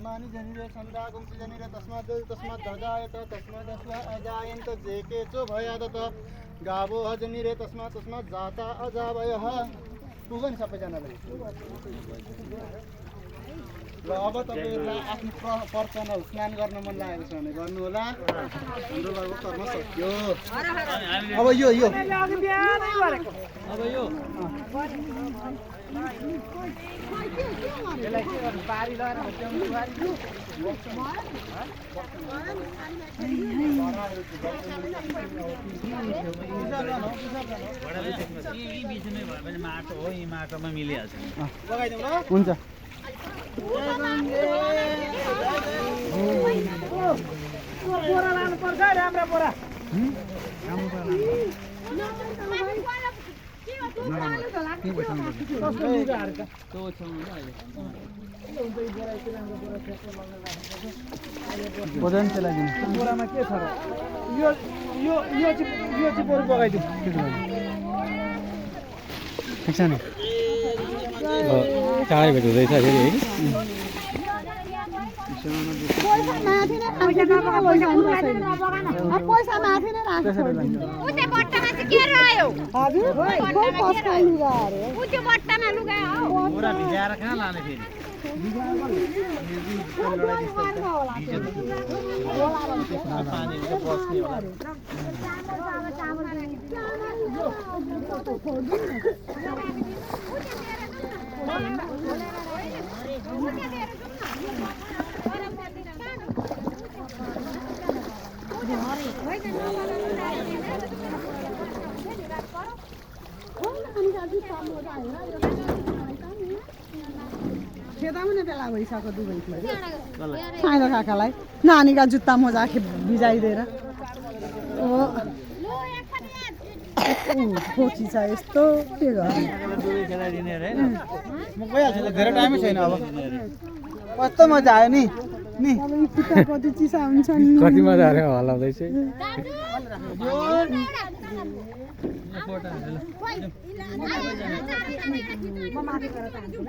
सामानि जनिरे सन्दागुंसि जनिरे तस्माद् दर्जायत तस्मादस्वा अजायन्त जेकेचो भयादत गावो जनिरे तस्मात् जाता अजावयः पुग्यो नि सबैजनालाई र अब तपाईहरुलाई आफ्नो पर्सनल स्नान गर्न मन लागेको छ भने गर्नु होला हाम्रो लगभग कर्म सक्यो अब यो अब यो यसलाई के गर्नु पारी लगाएर हट्याउनु पारी यी बिचमै भए पनि माटो हो यी माटोमा मिलिहाल्छ लगाइदिउँ ल हुन्छ बोरा लानु पर्छ राम्रो बोरा बोरा चलाइदिनु बोरामा के छ र यो चाहिँ बोरा बगाइदिउँ ठिक छ नि चाय भेट्दैछ फेरि है पैसा माथि नै राख्छ उते बट्टामा चाहिँ के रह्यो हजुर कोही पस्का लुगा अरे उते बट्टामा लुगा हो बोरा भिजाएर कहाँ लाने फेरि पानीले बस्ने होला खेदाउने बेला भइसक्यो दुवैको सानो काकालाई नानीका जुत्ता मोजा भिजाइदिएर खोची छ यस्तो के गर्नु दुवै खेलाइदिने अरे म गइहाल्छु त धेरै टाइमै छैन अब कस्तो मजा आयो नि कति चिसा हुन्छ नि कति मजा आयो हल्लाउँदै चाहिँ म माथि गएर जान्छु ल